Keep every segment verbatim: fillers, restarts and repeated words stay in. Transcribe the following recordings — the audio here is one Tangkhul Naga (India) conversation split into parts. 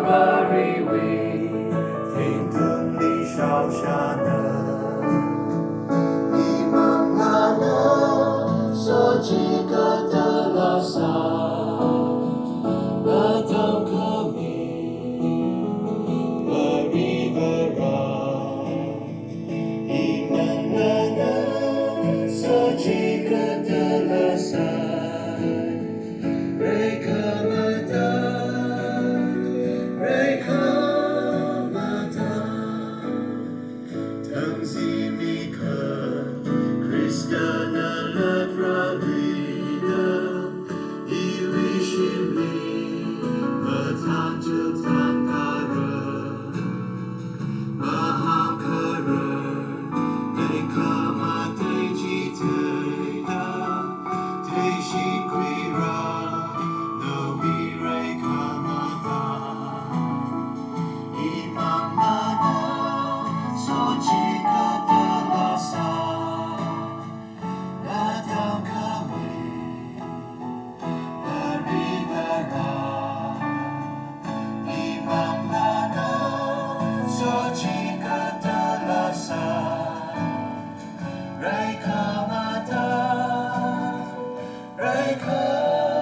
Variwui, thingtungli shaoshana. Imangna, sochikatala sa. Nathang khami, Varivara. Imangna, sochikatala sa. Reikhamata, reikhamata. Thangzimikha, Khristana latrālida, iwui shimli, mathān chukthān kharar, mahān kharar, reikhamatei chitheida, theishingkhuira, nawui reikhamata. Imangna, sochikatala sa. Nathang khami, Varivara. Imangna, sochikatala sa. Reikhamata, reikhamata.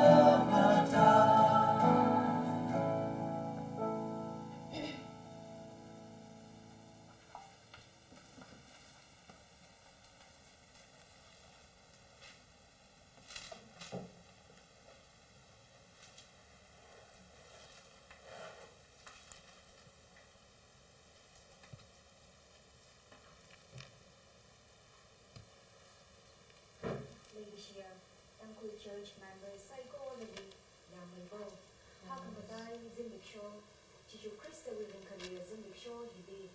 Leishiya, Tangkhul Church members saikorali yāngmeipao. Hakhamatai zimiksho, Jishu Khristawui ringkhami zimiksho hili,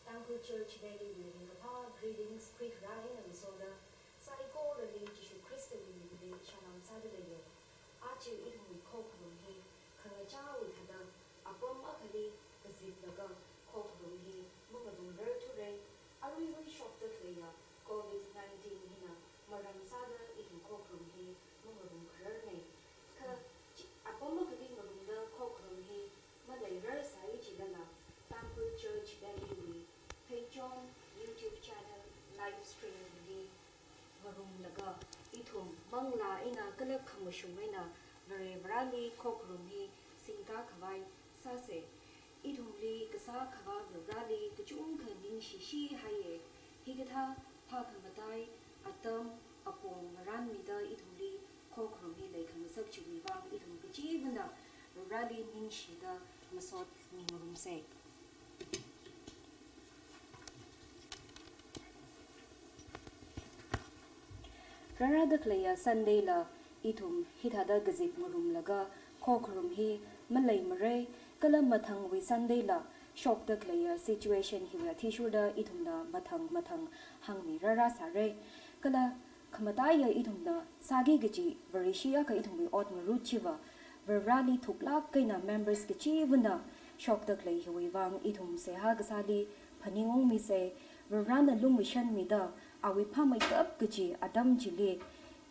Tangkhul Church Delhi wui ringkaphā greetings khuirāra eina ngasoda, saikorali Jishu Khristawui mingli salam sāda leiya. Aja ithumwui khokharum hi khangachāwui thāda apam akhali kaziplaga khokharum hi mangarumrarthura. Aruirui shokda khaleiya covid nineteen hina maram sāda ithum khokharum hi mangarumkhararna. Kha chi-, apam akhali ngarumda khokharum hi maleirarsai chilala, Tangkhul Church Delhi wui Pheichon YouTube channel live stream li ngarumlaga, ithum manglā eina kala khamashung eina Varivarali khokharum hi singkakhavai sāsa. Ithumli kasā Akhava Varivarali kachungkha ningshishihaira. Hikathā phākhamatai atam apong ngaranmida ithumli khokharum hi leikhangasak chiwui vang ithum kachivana Varivarali ningshida masot mingarumsa. Rārada khaleiya Sunday la ithum hithāda kazip ngarumlaga khokharum hi maleimara, kala mathangwui Sunday la shokda khaleiya situation hiwui athishurda ithumna mathang mathang hāngmirārasāra. Kala khamataiya ithumna sāki kaji Vareshi akha ithumwui ot ngarut chiva, Varivarali thuklāk eina members kachivana shokda khalei hiwui vang ithum seihā kasāli phaningungmisa. Varivarana lumashanmida awui phāmeitap kaji atam chili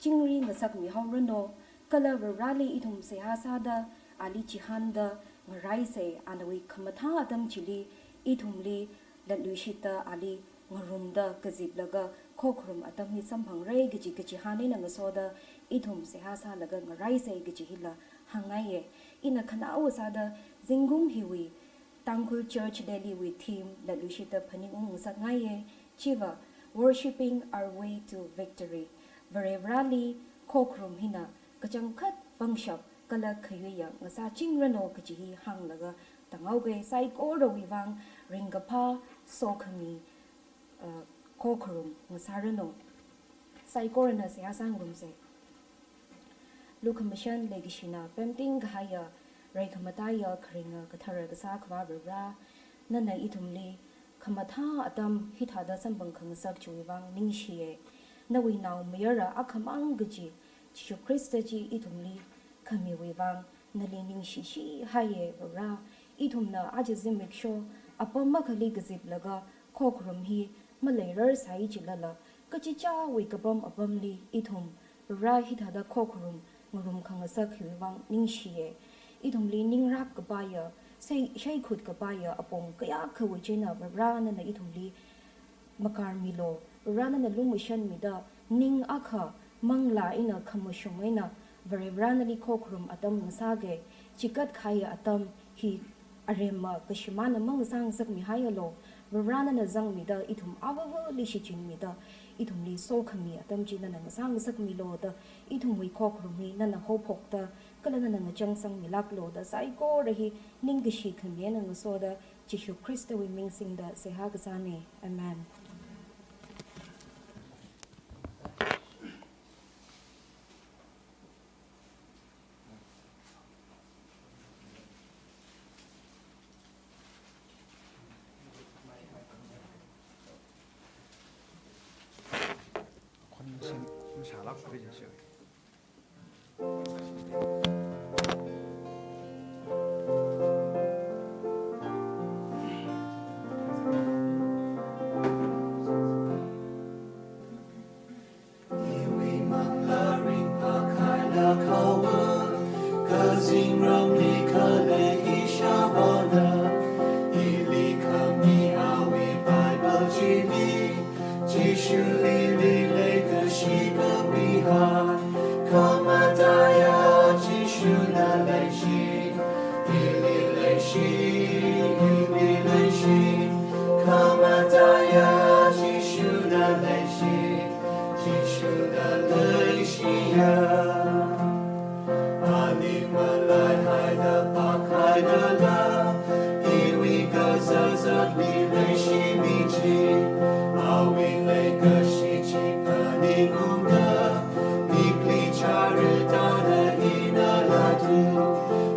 chingri ngasakmihaoranu. Kala Varivarali ithum seihā sāda, ali chihānda ngaraisa, anawui khamathā atam chili ithumli latluishitta ali ngarumda kaziplaga khokharum atam hi samphangra kaji kachihān eina ngasoda ithum seihā sālaga ngaraisa kaji hila hāngngaiya. Ina khanaowa sāda zingkum hiwui Tangkhul Church Delhi wui theme latluishitta phaningung ngasakngaiya, chiva Worshipping Our Way to Victory. Varivarali khokharum hina kachangkhat pangshap kala khayuiya ngasāchingranu kaji hi hānglaga tānghaoga. Saikorawui vang ringkaphā sokhami, uh, khokharum ngasāranu. Saikorana seihā sāngarumsa. Lukhamashan leikashina pemting kahaiya, reikhamataiya, kharinga kathara kasā Akhava Varivara, nana ithumli khamathā atam hithāda samphang khangasak chiwui vang ningshiya. Nawui naomayara akhamang kaji Jishu Khrista chi ithumli khamiwui vang nali ningshishihaiya Varivara. Ithumna aja zimiksho apam akhali kaziplaga khokharum hi maleirarsai chilala, kachichāwui kapam apamli ithum Varivara hithāda khokharum ngarum khangasak hiwui vang ningshiya. Ithumli ningrak kapaiya Shei, sheikhut kapaiya apong kayākhawui china Varivara nana ithumli makarmilo, Varivara nana lumashanmida, ning akha manglā eina khamashung eina Varivara nali khokharum atam ngasāga, chikat kahaiya atam hi aremma kashimānna mangasā ngasakmihaiyalo, Varivara nana zangmida ithum avāvali shichinmida, ithumli sokhami atam chi nana ngasā ngasakmilo da, ithumwui khokharum hi nana haophokta, kala nana ngachangsangmilāklo da, saikora hi ningkashi khami eina ngasoda, Jishu Khristawui ming singda seihā kasāna. Amen. Iwui manglā ringphākhailāk haowa, kazingramli khalei ishāvāna, ili khami awui Bible chili, Jishuli leikashi khuimihai. Khamataiya Jishuna leishi, ili leishi, ili leishi. Khamataiya Jishuna leishi, Jishuna leishiya. Aning malaihaida phākhailala, iwui kazāzatli leishimi chi, awui leikashi chi phaningungda, mikli chara thāda ina latu.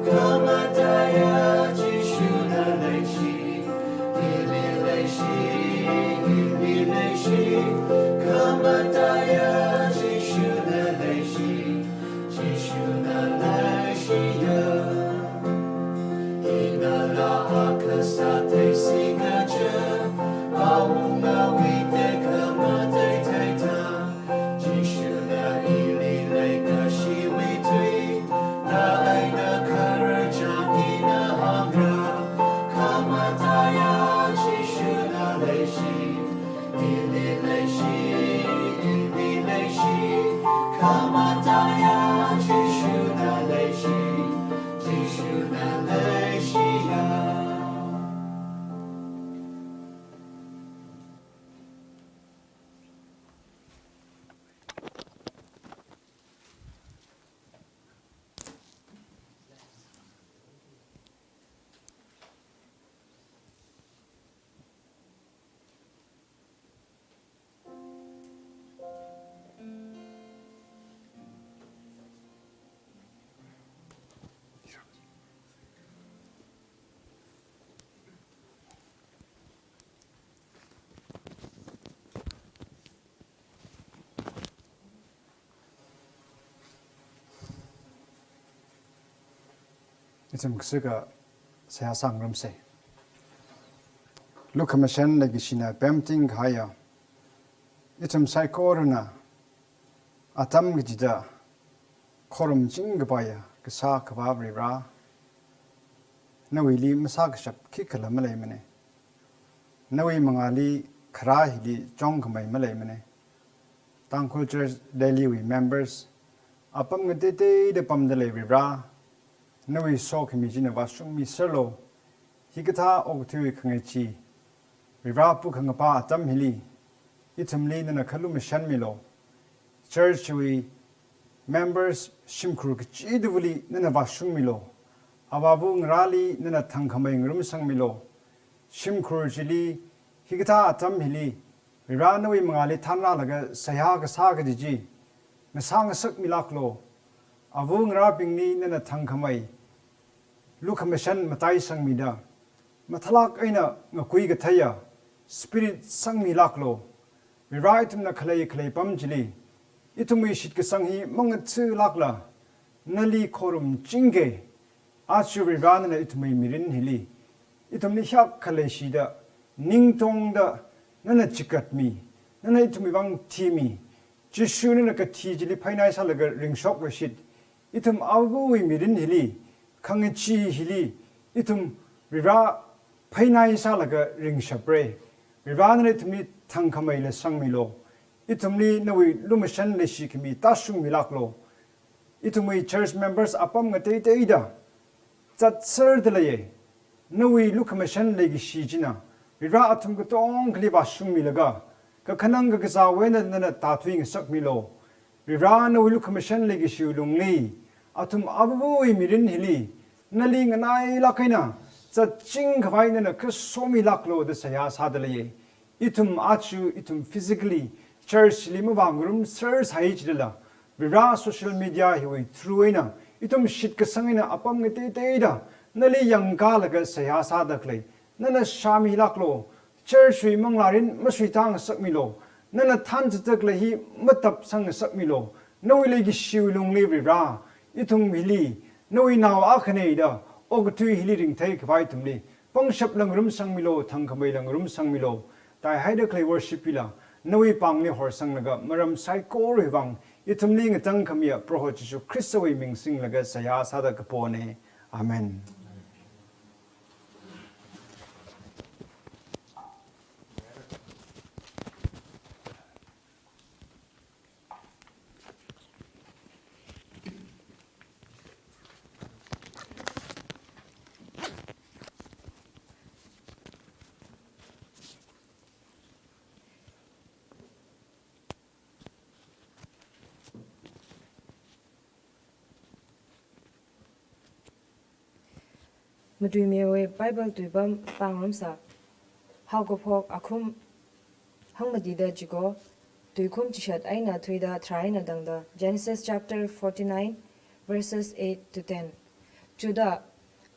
Khamataiya Jishuna leishi, ili leishi, ili leishi. Khamataiya Jishuna leishi, Jishuna leishiya. Inala akha sātheisi kaja, awunga wui tekhamatei theida, Jishuna ili leikashiwui tui, na eina khararchān ina hāngra. Khamataiya Jishuna leishi, ili leishi, ili leishi. Khamataiya Jishuna leishi, Jishuna leishiya. Ithum kasaka seihā sāngarumsa. Lukhamashan leikashina pemting kahaiya, ithum saikorana atam kachida khorumching kapaiya Kasā Akhava Varivara, nawuili masākashap khikhala maleimana. Nawui mangāli kharā hili chongkhamei maleimana. Tangkhul Church Delhi wui members, apam ngateiteida pamda lei Varivara, nawui sokhami china vāshungmiserlu. Hikathā okathuiwui khangachee, Varivara pukhangapa atam hili, ithumli nana khalumashanmilu. Church wui members shimkhur kachidawuili nana vāshungmilu. Avāva ngarāli nana thangkhamei ngarumsangmilu. Shimkhur chili, hikathā atam hili, Varivara nawui mangāli thanrālaga seihā kasā kaji chi ngasā ngasakmilāklu. Ava ngarābingli nana thangkhamei, lukhamashan mataisangmida, mathālāk eina ngakui katheiya spirit sangmilāklu. Varivara ithumna khalei khalei pam chili, ithumwui shitkasang hi mangathalākla, nali khorumchingga. Aja Varivara nana ithumwui mirin hili, ithumli hiyākha leishida, ningtongda, nana chigatmi, nana ithumwui vang thimi, Jishu nana kathi chili phainai sālaga ringshok rashit, ithum avāvawui mirin hili, khangachee hili, ithum Varivara, phainai sālaga ringshapra. Varivara, nana ithumli thangkhameila sangmilu. Ithumli nawui lumashan leishikhami tāshungmilāklu. Ithumwui church members apam ngateiteida zatserda leiya. Nawui lukhamashan leikashi china Varivara athum katongkhali vāshungmilaga, kakhanang kakazāwui eina nana tāthuingasakmilu. Varivara, nawui lukhamashan leikashiwui lungli, athum avāva̱wui mirin hili nali nganailāk eina zatching khavai nana kasomilāklu da seihā sāda leiya. Ithum aja, ithum physically church li mavāngarumser sai jilala, Varivara, social media hiwui through eina ithum shitkasang eina apam ngateiteida nali yangkalaga seihā sāda khalei nana shāmilāklu. Church wui manglārin masuitāngasakmilu. Nana thanzatda khalei hi matapsangngasakmilu. Nawui leikashiwui lungli Varivara, ithum hili nawui nao akhana da okathui hili ringthei khavai ithumli pangshapla ngarumsangmilu, thangkhameila ngarumsangmilu. Taihaida khalei worship hila nawui pāngli horsanglaga maram saikorawui vang ithumli ngatangkhamiya Proho Jishu Khristawui ming singlaga seihā sāda kapona. Amen. Matuimeiwui Bible tuipam pāngarumsa. Haokaphok akhum hangmatida chiko, tuikhum chishat eina thuida tharā eina tangda, Genesis chapter forty-nine, verses eight to ten. Chuda,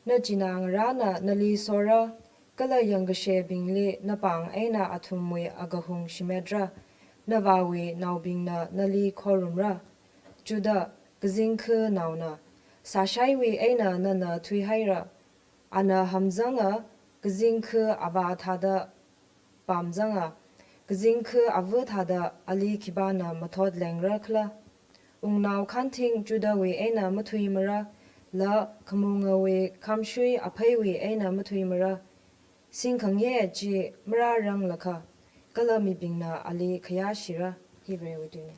nachinā ngarāna nali sora, kala yangkashebingli napāng eina athumwui akahung shimetra, navāwui naobingna nali khorumra. Chuda, kazingkha naona, sāshaiwui eina nana thuihaira. Ana hamzanga, kazingkha avā thāda pamzanga, kazingkha ava thāda ali khipāna mathot lengra khala? Wungnao khanting chudawui eina mathuimara, la khamungawui khamshui apheiwui eina mathuimara. Singkhangye chi marāranglakha, kala mibingna ali khayāshira. Hi Varewui tuina.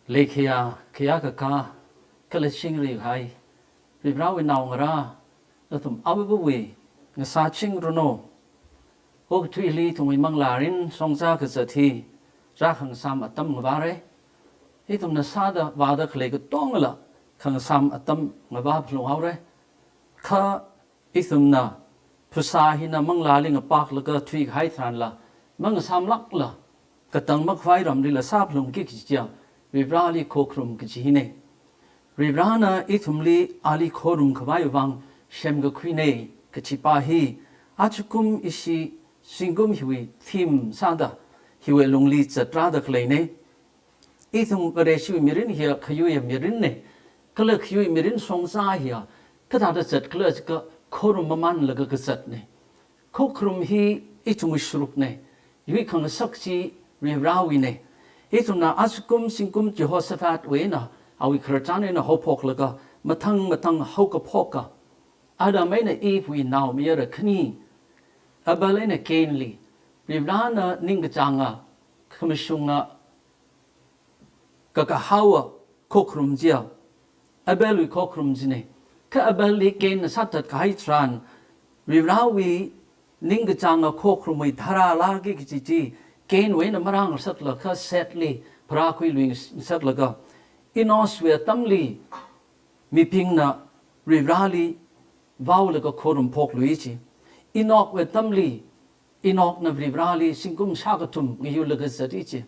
Leikhaya, khayākakā, kala chingri kahai Varivarawui naongarā nathum avāvawui ngasāchingranu. Okathuili ithumwui manglārin shongza kazat hi rākhangasām atam ngavāra. Ithumna sāda vāda khalei katongala khangasām atam ngavā phalung haora. Kha ithumna phasā hina manglāli ngapaklaga thuikahai tharanla, mangasāmlākla, katang makhavai ramlila sāphalungki kaji chiya, Varivarali khokharum kaji hina. Varivarana ithumli ali khorumkhavai vang semkakhuina kaji pā hi, ajakum ishi zingkum hiwui theme sāda, hiwui lungli zatrāda khaleina. Ithum Vareshiwui mirin hiya khayuiya mirinna, kala khayuiya mirin shongza hiya kathāda zatkhala jiakha khorum mamānlaga kazatna. Khokharum hi ithumwui sārukna, yuikhangasak chi Varivarawuina. Ithumna ajakum zingkum Jehoshaphatwui eina, awui khararchan eina haophoklaga, mathang mathang haokaphoka, Adam eina Evewui naomayara khani, Abel eina Cainli, Varivarana ningkachānga, khamashunga, kakahaowa khokharum chiya, Abelwui khokharum china. Kha Abelli Cainna sāthatkahai tharan, Varivarawui ningkachānga khokharumwui tharā lāki kaji chi, Cainwui eina marāngasakla kha Sethli pharākhuilui ngasaklaga, Enoshwui atamli mibingna Varivarali vaolaga khorumphoklui chi. Enochwui atamli, Enochna Varivarali zingkum shākathum ngayurlaga zata chi.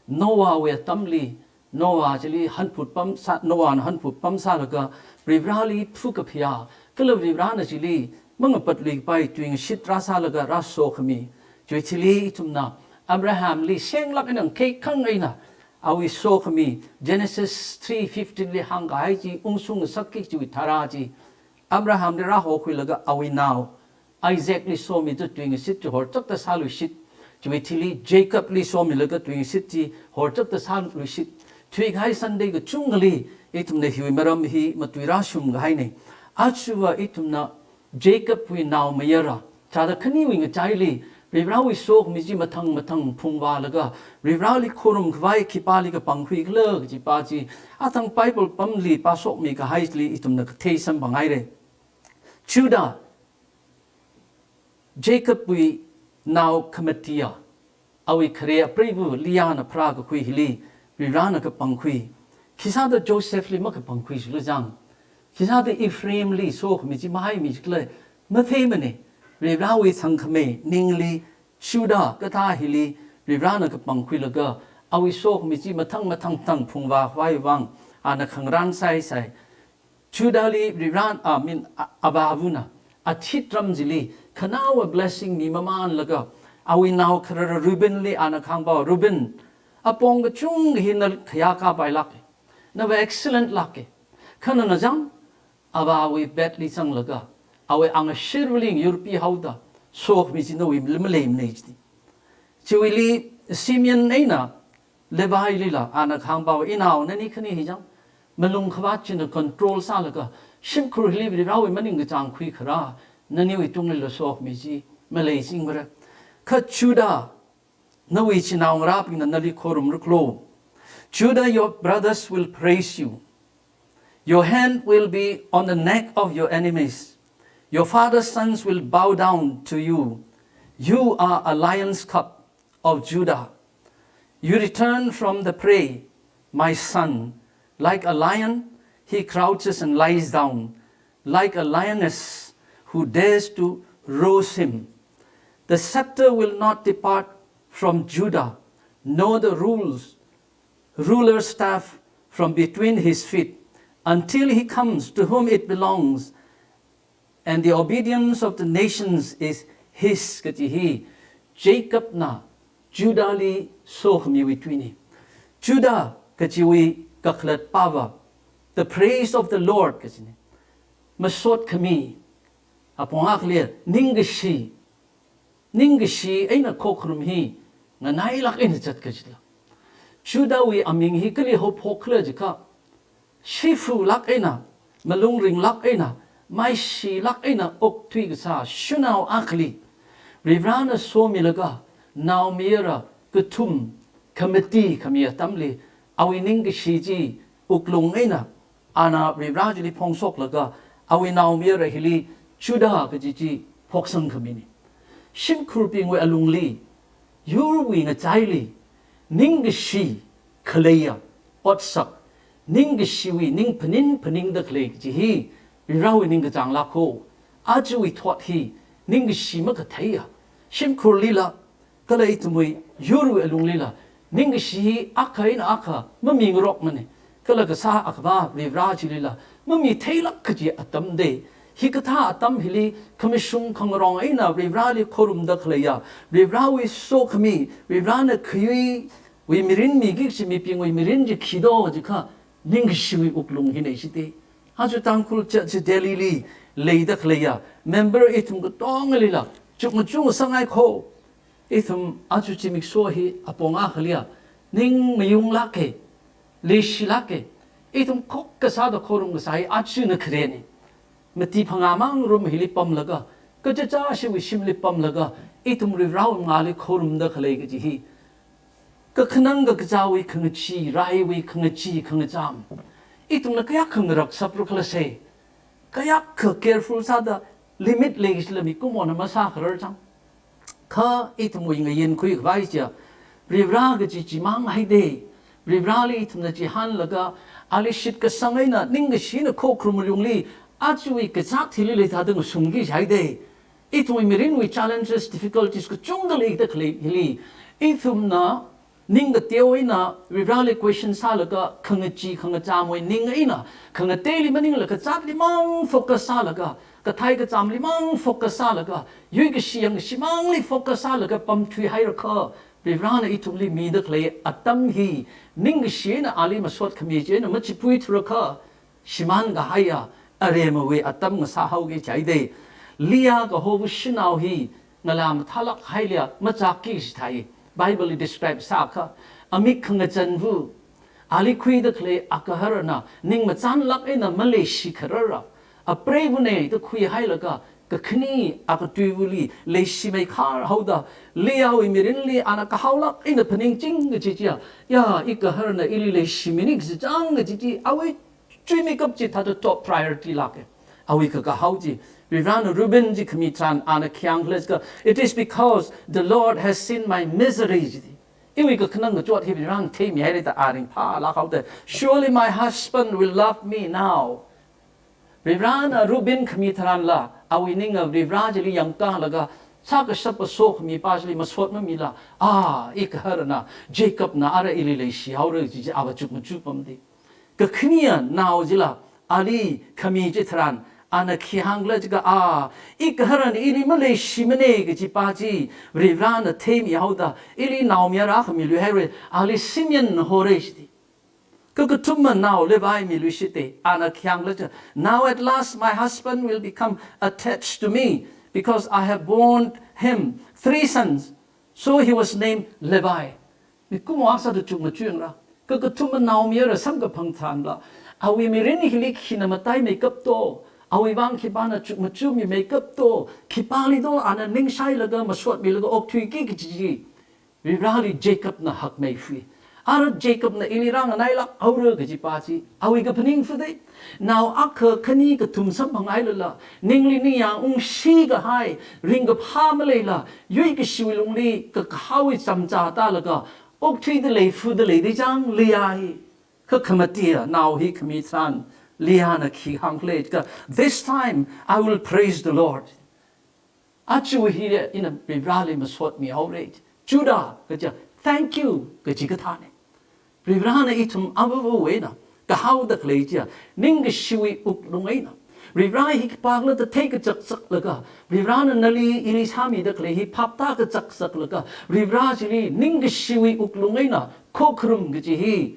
Noahwui atamli, Noah chili hanphut pamsā, Noahna hanphut pamsālaga Varivarali phukaphayā, kala Varivarana chili mangapatluikapai tuingashit rāsālaga rāsokhami. Chiwui thili ithumna Abrahamli senglāk eina ngakeikhang eina awui sokhami, Genesis three fifteen li hāngkahai chi ungshung ngasakki kajiwui tharā chi, Abrahamli rāhokhuilaga awui nao Isaacli somi chi tuingashit chi horchakta sāluishit. Chiwui thili Jacobli somilaga tuingashit chi horchakta sāluishit. Thuikahai Sunday kachungkhali ithumna hiwui maram hi matui rāshungkahaina. Ajava ithumna Jacobwui naomayara, thāda khaniwui ngachaili Varivarawui sokhami chi mathang mathang phungvālaga, Varivarali khorumkhavai khipāli kapangkhuikhala kaji pā chi, athang Bible pamli pāshokmikahaili ithumna kathei samphanghaira. Judah, Jacobwui nao khamatiya, awui khare apreiva Leahna pharākakhui hili Varivarana kapangkhui. Khisāda Josephli makapangkhui jilajang? Khisāda Ephraimli sokhami chi mahaimi jikhala? Matheimana. Varivarawui thangkhamei ningli Judah kathā hili Varivarana kapangkhuilaga, awui sokhami chi mathang mathang thang phungvākhavai vang ana khangarān sāsai. Judahli Varivaran, I mean, a-, avāvana athit ram chili khanaowa blessing mi mamānlaga, awui nao kharara Reubenli ana kahāngva, Reuben, apong kachungkha hi na khayā kapailāka, nava excellent lāka. Kha nana chang, avāwui bedli zanglaga, awui āngashitvali ngayurpihaoda, sokhami chi nawuili maleimana jida. Chiwuili Simeon eina Levilila ana kahāngva, inao nani khani hi chang, malung khavāt china control sālaga, shimkhurli Varivarawui maningkachāng khuikharā, naniwui tunglila sokhami chi maleichingra. Kha Judah, nawui chinaongarābingna nali khorumra khala. Judah, your brothers will praise you. Your hand will be on the neck of your enemies. Your father's sons will bow down to you. You are a lion's cub of Judah. You return from the prey, my son. Like a lion, he crouches and lies down, like a lioness who dares to rouse him. The scepter will not depart from Judah, nor the rules, ruler's staff from between his feet, until he comes to whom it belongs, and the obedience of the nations is his, kaji hi Jacobna Judahli sokhamiwui tuina. Judah kajiwui kakhalat pāva, the praise of the Lord kajina. Masot khami, apong akhali ningkashi, ningkashi eina khokharum hi nganailāk eina zatka jila. Judahwui aming hi kali haophok khala jiakha, shifulāk eina, malung ringlāk eina, maishilāk eina okthui kasā shanao akhali, Varivarana somilaga, naomayara kathum khamati khami atamli, Awui ningkashi chi wuklung eina ana Varivara chili phongshoklaga awui naomayara hili Judah kaji chi phoksang khamina. Shimkhurbingwui alungli, yurwui ngachaili, ningkashi khaleiya otsak, ningkashiwui ning phaning phaningda khalei kaji hi Varivarawui ningkachāng lākho. Ajawui thot hi ningkashi makatheiya, shimkhurlila kala ithumwui yurwui alunglila ningkashi hi akha eina akha mamingarokmana. Kala kasā Akhava Varivara chilila mamitheilāk kaji atam dei. Hikathā atam hili khamashung khangarong eina Varivarali khorumda khaleiya, Varivarawui sokhami, Varivarana khayuiwui mirin miki kaji mibingwui mirin chi khi do jikha, ningkashiwui wuklung hina shite. Aja Tangkhul Church Delhili leida khaleiya member ithum katongalila chukmajā sāngaikho. Ithum aja zimiksho hi apong akhaliya ning mayunglāka, leishilāka. Ithum khok kasāda khorum kasā hi ajana kharena. Mati phangā mang room hili pamlaga, kachichāshiwui shimli pamlaga, ithum Varivarawui mangāli khorumda khalei kaji hi kakhanang kakazāwui khangachee, raiwui khangachee khangachām, ithumna kayākha ngarakshapra khala se, kayākha careful sāda limit lei kajila mikumona masākharar chang. Kha ithumwui ngayinkhui khavai chiya, Varivara kaji chimang haida, Varivarali ithumna chihānlaga, ali shitkasang eina ningkashina khokharum alungli, ajawui kazāt hili leithāda ngasungki haida. Ithumwui mirinwui challenges, difficulties kachungkha leida khalei hili, ithumna ning kateo eina Varivarali question sālaga, khangachee khangachāmwui ning eina khangateili maningla kazātli mang focus sālaga, kathei kachāmli mang focus sālaga, yuikashi yangkashi mangli focus sālaga pamthuihairakha, Varivarana ithumli mida khalei atam hi ningkashi eina ali masot khami china machipuithurakha, shimān kahaiya aremawui atam ngasāhaoki chai dei. Leah kaho shanao hi ngalā mathālāk hailia machāki shithai. Bibleli describe sākha, amik khangazanva, ali khuida khalei agaharana ning machānlāk eina maleishikharara, apreivana da khuihailaga, kakhane akatuivali leishimeikhar haoda, Leahwui mirinli ana kahaolāk eina phaningching kaji chiya, ya, igaharana ili leishimini kaji chang kaji chi, awui chuimeikap chi thāda top priority lāka. Awui kakahao chi, Varivarana Reuben chi khami tharan ana khi hāngkhala jiakha, "It is because the Lord has seen my misery," jida. Iwui kakhanang kachot hi Varivarana theimihaira da a ringphālāk haoda, "Surely my husband will love me now." Varivarana Reuben khami tharanla, awui ningna Varivara chili yangkalaga, sākashap kaso khami pa chili masot mamila, a, igaharana, Jacobna ara ili leishihaora kaji chi ava chukmaja pamda. Kakhaneya nao chila, ali khami chi tharan, ana khi hāngkhala jiakha, a, igaharana ili maleishimana kaji pa chi, Varivarana theimihaoda, ili naomayara akha miluihaira, ali Simeon hora shida. Kakathuma nao Levi miluishita, ana khi hāngkhala jiakha, "Now at last my husband will become attached to me, because I have borne him three sons." So he was named Levi. Mikumo akha sāda chukmajangra. Kakathuma naomayara samkaphang tharanla, awui mirin hili khina mataimeikap to, awui vang khipāna chukmajamimeikap to, khipāli to ana ningshailaga masotmilaga okthuiki kaji chi, Varivarali Jacobna hakmeifui. Ara Jacobna ili rānganailāk haora kaji pa chi, awui kaphaning fudei. Nao akha khani kathum samphanghai lala, ningli ningyāng ungshi kahai, ringkaphā maleila, yuikashiwui lungli kakahaowui chamcha tālaga, okthuida lei, fuda lei dei chang Leah hi. Kha khamatiya nao hi khami tharan, Leahna khi hāngkhala jiakha, "This time I will praise the Lord." Aja hi ina Varivarali masotmihaora. Judah kaja, thank you kaji kathāna. Varivarana ithum avāvawui eina kahaoda khalei chiya, ningkashiwui wuklung eina, Varivara hi khipākhala da theikachakchaklaga, Varivarana nali ili sāmida khalei hi phaptākachakchaklaga, Varivara chili ningkashiwui wuklung eina khokharum kaji hi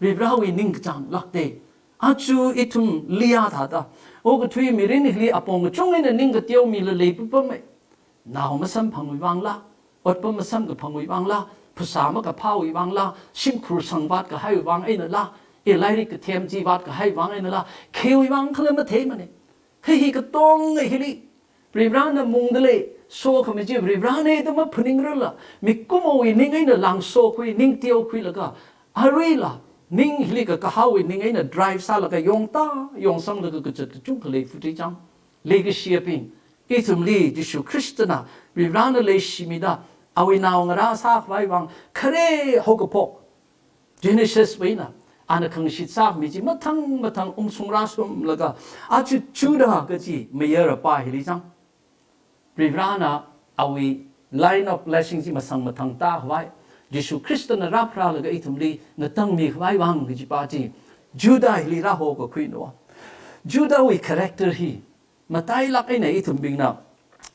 Varivarawui ningkachāng lākda. Aja ithum Leah thāda, okathui mirin hili apong kachungana ning kateomila leipapamma. Nao masamphangwui vangla, otpam masamkaphangwui vangla, phasā makaphāwui vangla, shimkhur sangvātkahaiwui vang einala, e lairik kathem chi vātkahai vang einala, khiwui vang khala matheimana. Kha hi katonga hili, Varivarana mungda lei, sokhami chi Varivarana da maphaningrarla, mikumowui ning eina lāngsokhui, ning teokhuilaga, aruila, ning hili kakahaowui ning eina drive sālaga yongta yongsanglaga kazat kachungkha lei futi chang. Leikashiyabing, ithumli Jishu Khristana, Varivarana leishimida, awui naongarā sākhavai vang khare haokaphok Genesis wui eina ana khangashit sāmi chi mathang mathang ungshung rāshunglaga, aja Judah kachi mayarpa hili chang. Varivarana awui line of blessing chi masang mathang tākhavai, Jishu Khristana rāpharālaga ithumli ngatangmi khavai vang kajipa chi Judah hili rāhokakhui no. Judahwui character hi matailāk eina ithumbingna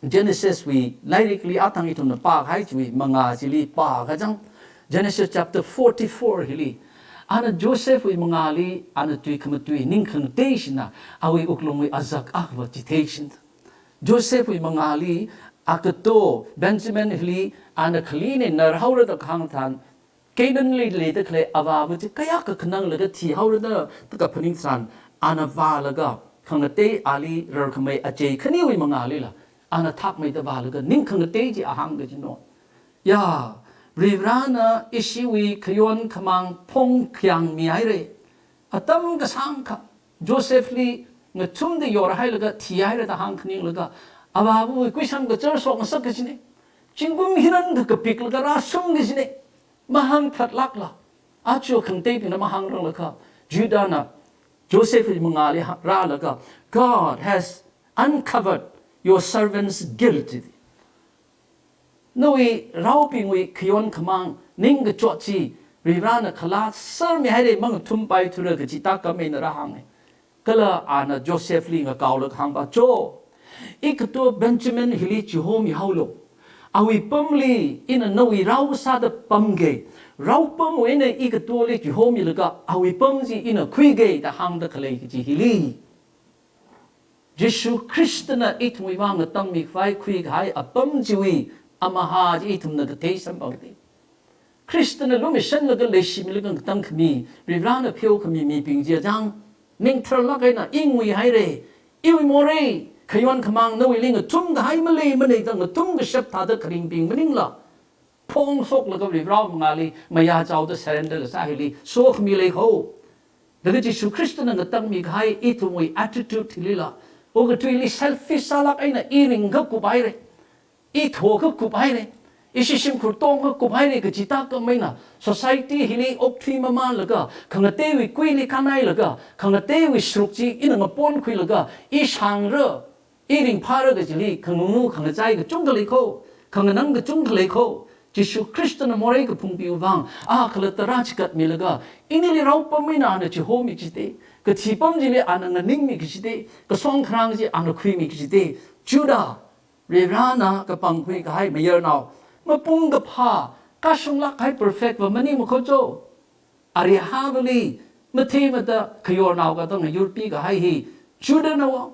Genesis wui lairikli athang ithumna pākahai chiwui mangā chili pākachang. Genesis chapter forty-four hili, ana Josephwui mangāli ana tui khamatui ning khangatei shina awui wuklungwui azak akhava chithei shin. Josephwui mangāli, agato Benjamin hili ana khalina narhaora da kahāng tharan, Canaanli leida khalei avāva chi kayākha khananglaga thihaora da, da kaphaning tharan, ana vālaga khangatei ali rarkhamei achei khaniwui mangālila ana thakmeida vālaga ning khangatei chi ahāng kaji no. Ya, Varivarana ishiwui khayon khamāng phongkhayang mihaira. Atam kasāngkha Josephli ngathumda yorhailaga thihaira da hāngkhaninglaga, avāvawui kuisam kachar shokngasak kajina. Zingkum hiran kakapiklaga rāshung kajina. Mahāngphatlākla, aja khangateibingna mahāngranglakha, Judahna Josephwui mangāli ha-, rālaga, "God has uncovered your servant's guilt." Nawui raobingwui khayon khamāng ningkachot chi Varivarana khalāser mihaira, mangathumpai thura kaji tākam eina rāhānga. Kala ana Josephli ngakaolaga hāngpa, "Cho, igato Benjamin hili chihomihaolu. Awui pamli ina nawui rao sāda pamga. Rao pamwui eina igatoli chihomilaga awui pam chi ina khuiga," da hāngda khalei kaji hili, Jishu Khristana ithumwui vang ngatangmi khavai khuikahai apam chiwui amaha chi ithumna kathei samphangda. Khristana lumashanlaga leishimilaga ngatangkhami, Varivarana pheokhami mibing chi achang, ningtharlāk eina ingui haira. Iwui morei, khayon khamāng nawuili ngathumkahai maleimana da ngathum kashap thāda kharingbing maningla, phongshoklaga Varivarāwui mangāli mayāchaoda surrender kasā hili sokhami leikho. Laga Jishu Khristana ngatangmi kahai ithumwui attitude hilila, okathuili selfish sālāk eina i ringkha kuphaira, i thokha kuphaira, ishi shimkhur tongkha kuphaira kaji tākam eina society hili okthui mamānlaga, khangateiwui kuili kānhailaga, khangateiwui sruk chi ina ngaponkhuilaga, i shāngra, i ringphāra kajili khangangu khangachai kachungkha leikho, khanganang kachungkha leikho. Jishu Khristana morei kaphungbingwui vang a khalatta rāchigatmilaga, inili raopam eina ana chihomi kajida, kathi pam chili ana nganingmi kajida, kasong kharang chi ana khuimi kajida. Judah, Varivarāna kapangkhui kahai mayarnao, mapung kaphā, kashunglāk kahai perfect va maningmakho cho. Arihavali matheimada khayornao katang yurpi kahai hi Judahna wo.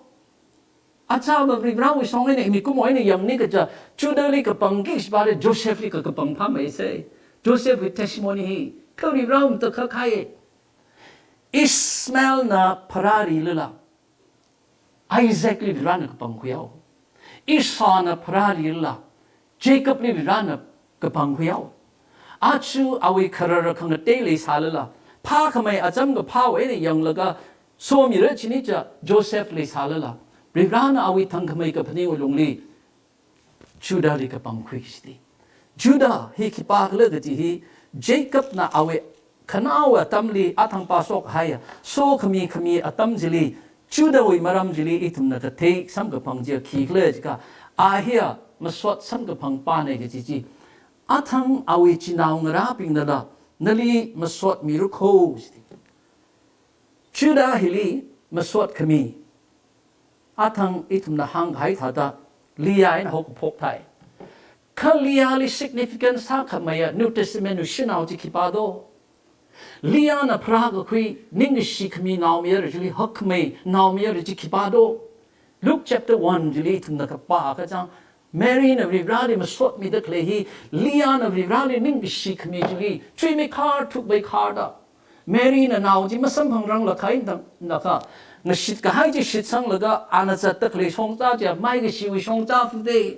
Achāva Varivarāwui shong eina, mikumo eina yangni kaja, Judahli kapangki shibare Josephli ka kapang phāmeisa. Josephwui testimony hi, kha Varivarā matakhak kahai. Ishmaelna pharārilala, Isaacli Varivarāna kapangkhuihao. Esauwui pharārilala, Jacobli Varivarāna kapangkhuihao. Aja awui kharara khangatei leisālala, phākhamei acham kaphāwui eina yanglaga somira chini cha Joseph leisālala, Varivarāna awui thangkhamei kaphaningwui lungli Judahli kapangkhui kajida. Judah hi khipākhala kaji hi, Jacobna awui khanaowa atamli athang pāshok haiya, sokhami khami atam chili, Judahwui maram chili ithumna kathei samkaphang chiya khikhala jiakha, a hiya masot samkaphangpana kaji chi. Athang awui chinaongarābingnala nali masotmirakho jida. Judah hili masot khami athang ithumna hānghai thāda Leah eina haokaphok thai. Kha Leahli significant sākhameiya New Testamentwui shanao chi khipā do? Leahna pharākakhui ningkashi khami naomayara chili hakkhamei naomayara chi khipā do? Luke chapter one chili ithumna kapā kachang, Maryna Varivarāli masotmida khalei hi, Leahna Varivarāli ningkashi khami chili chuimeikhar thukmeikharda, Maryna nao chi masamphangrang lakhai tangda kha, ngashit kahai chi shitsanglaga ana zatda khalei shongza chiya maikashiwui shongza fuda,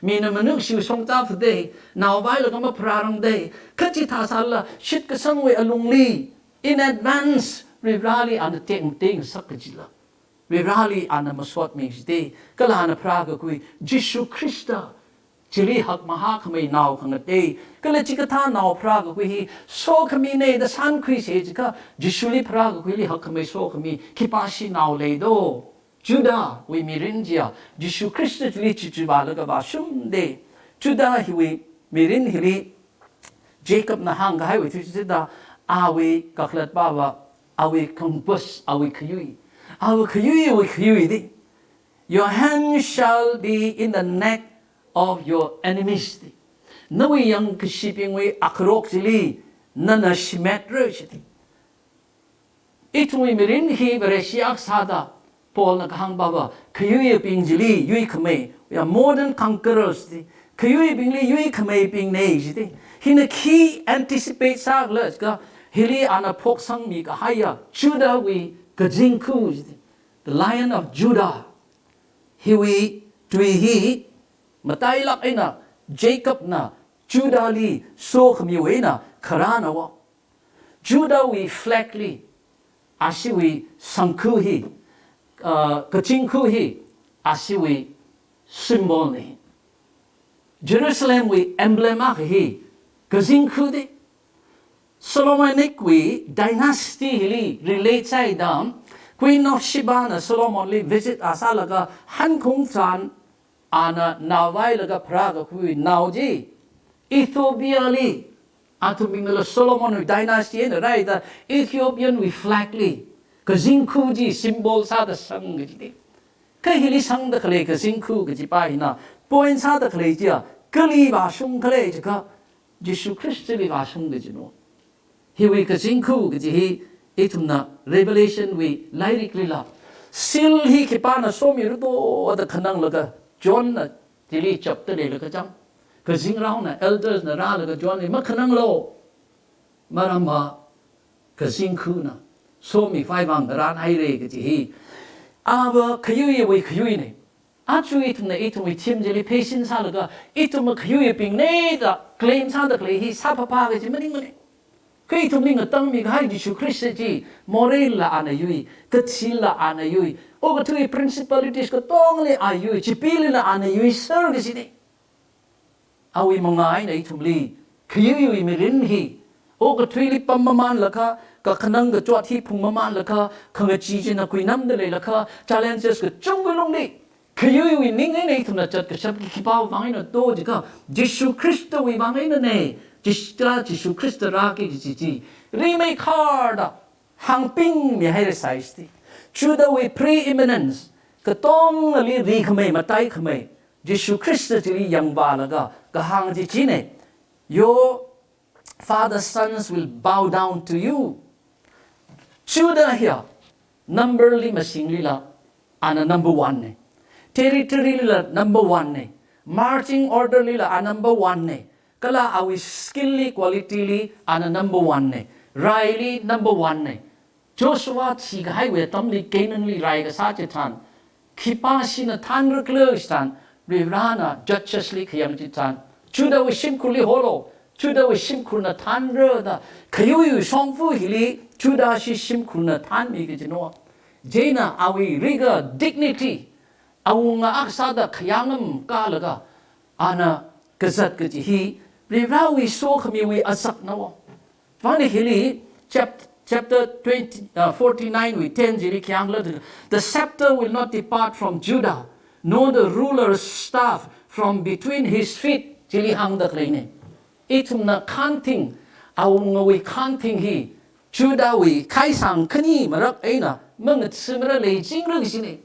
mina manukashiwui shongza fuda, nao vailaga mapharārangda, kha chithāsālala shitkasangwui alungli In advance, Varivarāli ana tekmateingasak kajila, Varivarāli ana masotmi jite, kala ana pharākakhui, Jishu Khrista chili hakmahākhamei nao khangatei, kala chikathā nao pharākakhui hi sokhamina da shānkhuisa jiakha, Jishuli pharākakhuili hakhamei sokhami khipāshi nao lei do? Judahwui mirin chiya, Jishu Khrista chili chichiva laga vāshungde. Judah hiwui mirin hili Jacobna hāngkahaiwui thuishida, awui kakhalatpava, awui khangapas, awui khayui, awui khayuiwui khayui di, "Your hand shall be in the neck of your enemies" di. Nawui yangkashibingwui akharok chili nana shimetra shiti. Ithumwui mirin hi Vareshi akha sāda, Paulna kahāngpava, khayuibing chili yuikhamei, we are more than conquerors di. Khayuibingli yuikhameibingna jiti. Hina khi anticipate sākhala jiakha, hili ana phoksangmi kahaiya Judahwui kazingkhu jiti, the Lion of Judah. Hiwui tui hi matailāk eina Jacobna Judahli sokhamiwui eina kharāna va. Judahwui flag li ashiwui shangkhu hi, uh, kazingkhu hi ashiwui symbol na. Jerusalemwui emblem akha hi kazingkhu di. Solomonic wui dynasty hili relate sāhaida, Queen of Sheba na Solomonli visit a sālaga hankhung tharan, ana naovailaga pharākakhui nao chi, Ethiopia li, athumbingnala Solomonwui dynasty eina rāhaida, Ethiopian wui flag li kazingkhu chi symbol sāda shang kaji di. Kha hili shangda khalei kazingkhu kajipa hina point sāda khalei chiya, kali vāshung khala jiakha, Jishu Khristali vāshung kajina. Hiwui kazingkhu kaji hi ithumna Revelation wui lairiklila, seal hi khipāna somirado da khananglaga Johnna chili chapda leilaga chang, kazingraona, elders na rālaga Johnli makhananglu, maramva kazingkhuna somikhavai vang rānhaira kaji hi. Ava khayuiwui khayuina. Aja ithumna ithumwui theme chili pheisin sālaga, ithum khayuibingna da claim sāda khalei hi sāphāphā kaji maningmana. Kha ithumli ngatangmikahai Jishu Khrista chi, moreila ana yui, kathila ana yui, okathui principalities katongli a yui, chipilila ana yuiser kajina. Awui manga eina ithumli khayuiwui mirin hi, okathuili pam mamanlaga, kakhanang kachot hi phung mamanlaga, khangachee china khuinamda leilaga, challenges kachungkha lungli, khayuiwui ning eina ithumna zatkashap hi khipāwui vang eina do jiakha, Jishu Khristawui vang einana. Jis-, Jishu Khrista rāki kaji chi, rimeikharda hāngpingmihaira sai shiti. Judahwui preeminence, katongali rikhamei, mataikhamei, Jishu Khrista chili yangvālaga kahāng chi china. Your father's sons will bow down to you. Judah hiya, number li masinglila, ana number one na. Territory lila number one na. Marching order lila a number one na. Kala awui skill li, quality li, ana number one na. Raili number one na. Joshua thikahaiwui atamli Canaanli rai kasā chitharan, khipāshina thānrakhala chitharan, Varivarāna Judges li khayang chitharan, Judahwui shimkhurli holo, Judahwui shimkhurna thānra da, khayuiwui shongfa hili Judahshi shimkhurna thānmi kajina. Chieina awui rigor, dignity, awunga akha sāda khayāngam kalaga, ana kazat kaji hi, Varivarāwui sokhamiwui azakna. Vani hili, chap-, chapter twenty, uh, forty-nine wui ten chili khi hāngla, "The scepter will not depart from Judah, nor the ruler's staff from between his feet," chili hāngda khaleina. Ithumna khanting, awungawui khanting hi, Judahwui khaisang khani marak eina, mangatsimara leichingra kajina.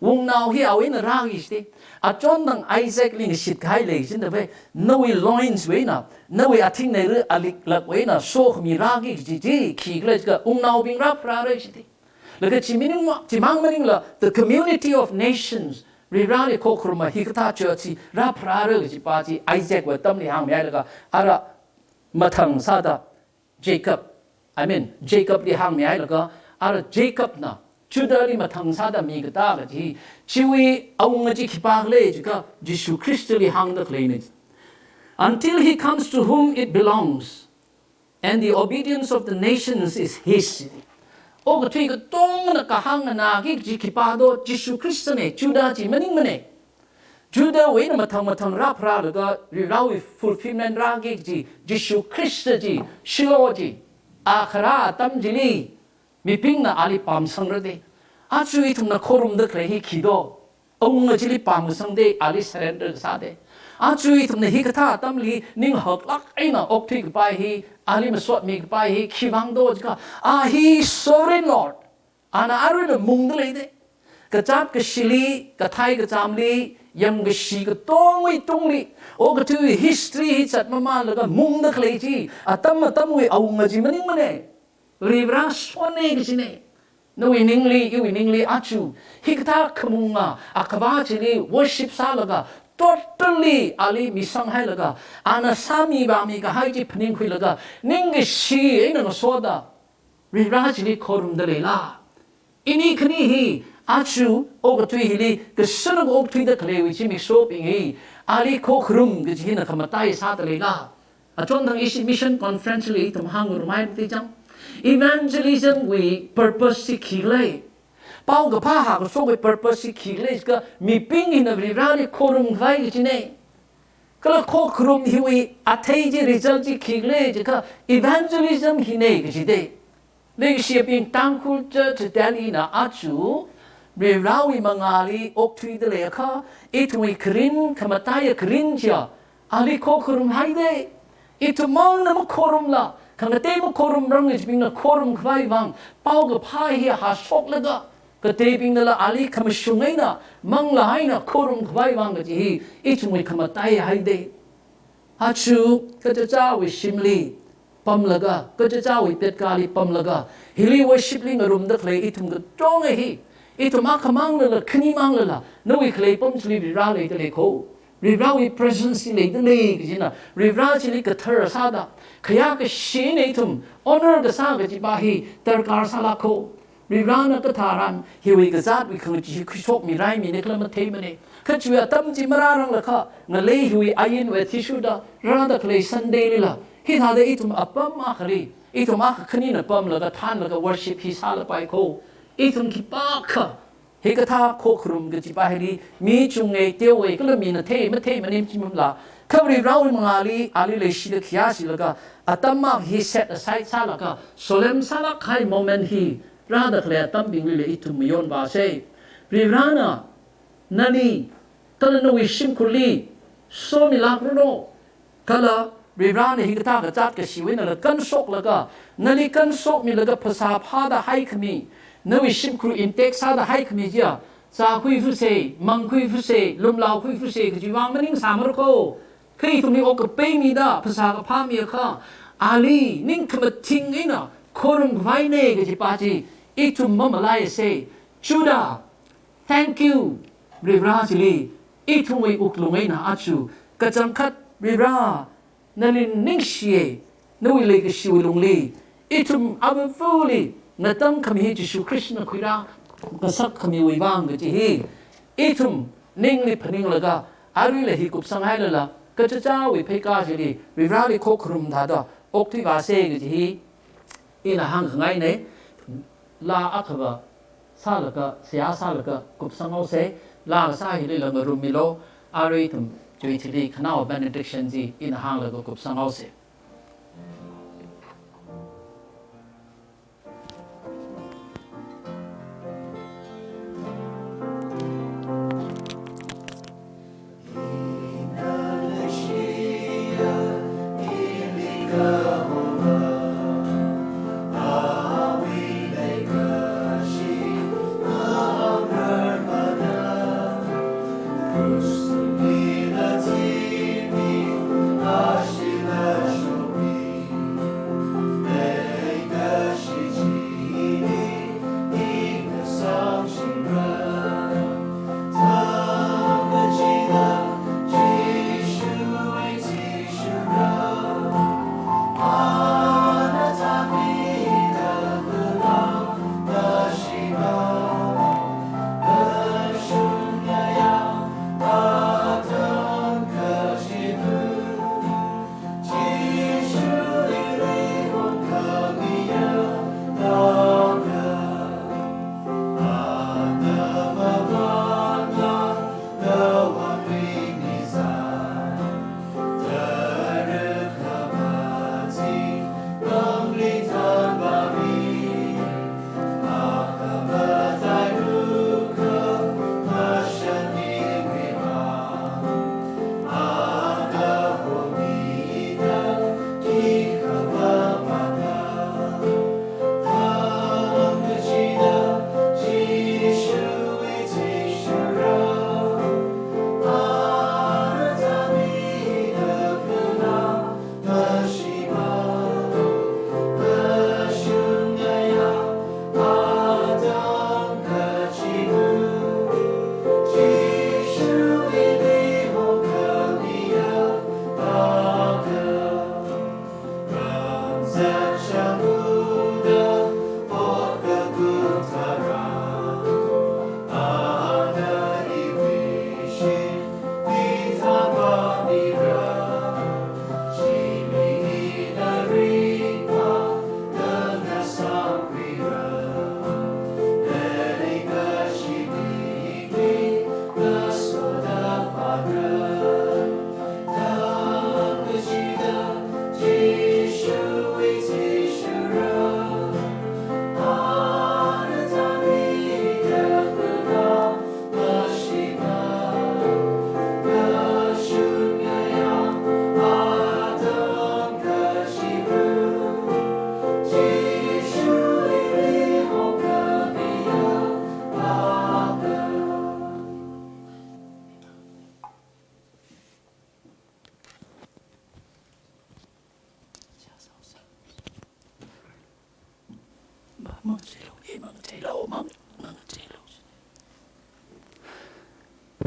Wungnao hi awui eina rāki shiti. Achon tang Isaacli ngashitkahai leichinda pai, nawui loins wui eina, nawui athing neira aliklak wui eina, sokhami rāki kaji chi, khikhala jiakha, wungnaobing rāpharāra shiti. Laga chi maningva, chimang maningla, the community of nations, Varivarāli khokharuma hikathā church chi rāpharāra kajipa chi, Isaacwui atamli hāngmihailaga, ara mathang sāda, Jacob, I mean, Jacobli hāngmihailaga, ara Jacobna Judahli mathang sāda mikatā kaji, chiwui awunga chi khipākhala jiakha Jishu Khristali hāngda khaleina. "Until he comes to whom it belongs, And the obedience of the nations is his. Okathui katongana kahāng nganāki kaji khipā do, Jishu Khristane, Judah chi maningmane. Judahwui eina mathang mathang rāpharālaga Varivarawui fulfillment rāki kaji, Jishu Khrista chi, Shiloh chi, a kharā atam chili, mibingna ali pamsangra de. Aja ithumna khorumda khalei hi khi do? Awunga chili pamngasang de, ali surrender sā de. Aja ithumna hikathā atamli ning haklāk eina okthui kapai hi, ali masotmi kapai hi, khiwuivang do jiakha, a hi Sovereign Lord. Ana aruila mungda lei de. Kazāt kashili, kathei kazamli, yangkashi katongwui tungli, okathuiwui history hi zatmamānlaga mungda khalei chi, atam atamwui awunga chi maningmane. Varivara sone kajine. Nawui ningli, iwui ningli aja, hikathā khamunga, akhavā chili worship sālaga, totally ali misang hailaga, ana sāmi vāmi kahai chi phaningkhuilaga, ningkashi eina ngasoda, Varivara chili khorumda leila? Ini khani hi, aja, okathui hili, kashana okthuida khaleiwui zimikshobing hi, ali khokharum kaji hina khamatai sāda leila? Achonthang ishi mission conference li ithum hāngngarumhai mati chang. Evangelism wui purpose chi khikhala? Paokaphā hākashokwui purpose chi khikhala jiakha mibing hina Varivarali khorumkhavai kajine. Kala khokharum hiwui athei chi, result chi khikhala jiakha evangelism hine kaji de. Leikashiyabing, Tangkhul Church Delhi na aja Varivarawui mangāli okthuida leiakha, ithumwui kharing, khamataiya kharing chiya, ali khokharumhai de. Ithum mangna makhorumla, khangatei makhorumrang kajibingna khorumkhavai vang, paokaphā hi hāshoklaga, kateibingnala ali khamashung eina, manglā eina khorumkhavai vang kaji hi, ithumwui khamatai hai de. Aja, kachichāwui shimli pamlaga, kachichāwui petkali pamlaga, hili worship li ngarumda khalei ithum katonga hi, ithum akhamanglala, khanimanglala, nawui khalei pam chili Varivara leida lei kho. Varivarawui presence hi leida lei kajina, Varivara chili kathar sāda, khayākashi eina ithum honor kasā kajipa hi darkar sālāk kho. Varivarana katharan hiwui kazātwui khangachee khuishokmi raimine khala matheimane. Kha chiwui atam chi marāranglakha, ngalei hiwui ainwui athishurda rāda khalei Sunday lila, hithāda ithum apam akhali, ithum akha khanina pamlaga thānlaga worship hi sālapai kho. Ithum khipākha hikathā khokharum kajipa hili mi chunge, teowe kala mina thei mathei maning chimamla, kha Varivarawui mangāli ali leishida khayāshilaga, atam akha hi set aside sālaga, solemn sālāk kahai moment hi rāda khalei atambinglila ithum mayonvāse. Varivarana nali kala nawui shimkhurli somilākranu. Kala Varivarana hikathā kazāt kashiwui einala kanshoklaga, nali kanshokmilaga phasā phāda haikhami, nawui shimkhur intact sāda haikhami chiya, zākhui fuse, mangkhui fuse, lumlaokhui fuse kajiwui vang maningsāmara kho. Kha ithumli okkapai mida phasā kaphā miakha, ali ningkhamathing eina khorumkhavaine kajipa chi ithum mamalaise. Judah, thank you, Varivara chili, ithumwui wuklung eina aja, kachangkhat Varivara, nali ningshiye, nawui leikashiwui lungli, ithum avavali ngatangkhami hi Jishu Khristana khuirā ngasakkhamiwui vang kaji hi, ithum ningli phaninglaga, aruila hi kupsanghailala, kachichāwui pheikā chili, Varivarali khokharum thāda okthuivāse kaji hi, ina hāngkhangaine. Laa akhava sālaga, seihā sālaga kupsanghaose. Laa kasā hilila ngarummilu. Arui ithum chiwui thili khanao benediction chi ina hānglaga kupsanghaose.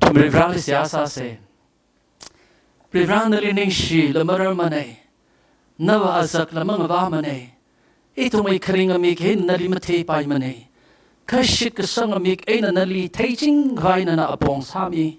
Thumri Vareli seihā sāsa. Varivara nali ningshila marar manei. Nava azakla mangavā manei. Ithumwui kharing amik eina nali matheipai manei. Kashit kasang amik eina nali theiching khavai nana apong sāmi.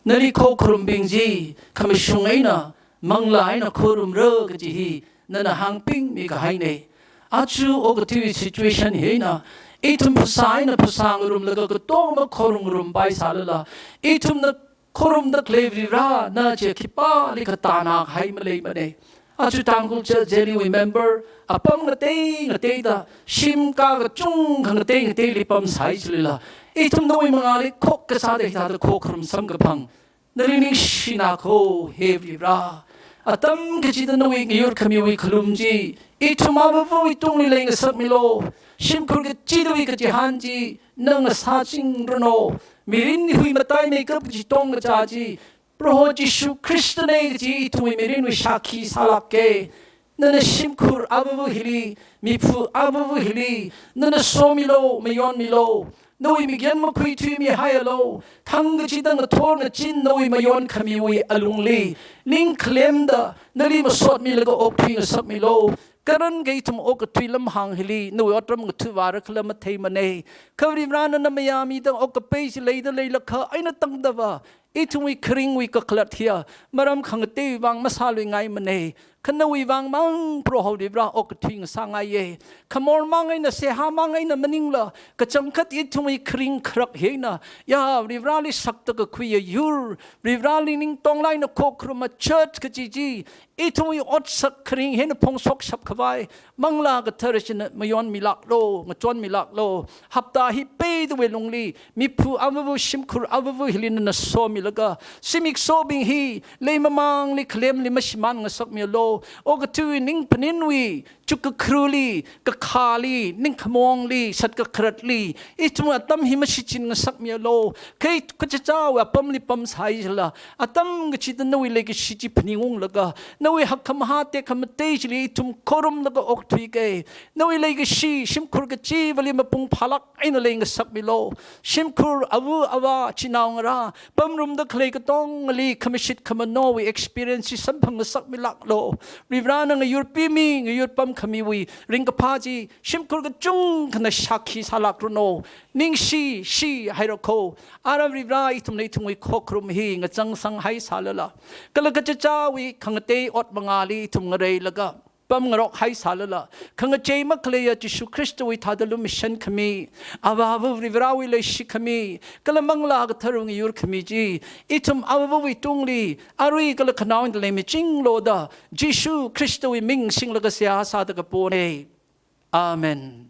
Nali khokharumbing chi khamashung eina, manglā eina khorumra kaji hi nana hāngpingmi kahainei. Aja okathui situation hi eina, ithum phasā eina phasā ngarumlaga katonga makhorumngarumpai sālala, ithumna khorumda khalei Varivara na chi khipālikha tāna kahai maleimanei. Aja Tangkhul Church Delhi wui member, apam ngatei ngateida, shim ka kachungkha ngatei ngateili pamsai chilila, ithum nawui mangāli khokkha sāda hithāda khokharum samkaphang, nali ningshina kho, he Varivara. Atam kachida nawui ngayurkhamiwui khalum chi ithum avāvawui tungli leingasakmilu. Shimkhur kachidawui kachihān chi nana sāchingranu. Mirinwui mataimeikap kaji tongkachā chi Proho Jishu Khristanei kaji ithumwui mirinwui shākhi sālāka. Nana shimkhur avāva hili, miphu avāva hili nana somilu, mayonmilu. Nawui mikyan makhuithuimihaialu. Thang kachida ngathor ngachin nawui mayonkhamiwui alungli ning khalemda nali masotmilaga okthui ngasakmilu. Karan kha ithum okathui lamhāng hili nawui otram ngathuivāra khala matheimanei. Kha Varivara nana mayāmida okkapei chi leida leilakha eina tangdava ithumwui kharingwui kakhalat hiya maram khangatei vang masāluingai manei. Kha nawui vang mang Proho Varivara okathui ngasāngaiye. Khamor mang eina, seihā mang eina maningla, kachangkhat ithumwui kharing kharak hi eina, ya Varivarali sakta kakhuiya yur, Varivarali ningtonglāk eina khokharuma church kaji chi, ithumwui otsak kharing hi eina phongshokshap khavai Manglā Kathara china mayonmilāklu, ngachonmilāklu. Hapta hi peidawui lungli miphu avāva, shimkhur avāva hili nana somilaga, zimiksobing hi leimamangli khalemli mashimān ngasakmialu. Okathui ning phaninwui chukkakharuli, kakhali, ningkhamongli, satkakharatli ithum atam hi mashichin ngasakmialu. Kha kachichāwui apamli pamsai chila, atam kachida nawui leikashi chi phaningunglaga, nawui hakkhamahā tekhamatei chili ithum khorumlaga okthuika. Nawui leikashi shimkhur kachivali mapung phālāk eina leingasakmilu. Shimkhur ava avā, chinaongarā, pamrumda khalei katongali khamashit khamanowui experience chi samphang ngasakmilāklu. Varivarana ngayurpimi, ngayur pamkhamiwui ringkaphā chi shimkhur kachungkhana shākhi sālākranu. Ningshi, shihaira kho. Ara Varivara ithumna ithumwui khokharum hi ngachangsanghai sālala, kala kachichāwui khangatei ot mangāli ithum ngareilaga pamngarok haisālala, khangachei makhaleiya Jishu Khristawui thāda lumashankhami, Avāva Varivarawui leishikhami, kala Manglā Katharawui ngayurkhami chi ithum avāvawui tungli arui kala khanaoda leimichinglu da Jishu Khristawui ming singlaga seihā sāda kapone. Amen.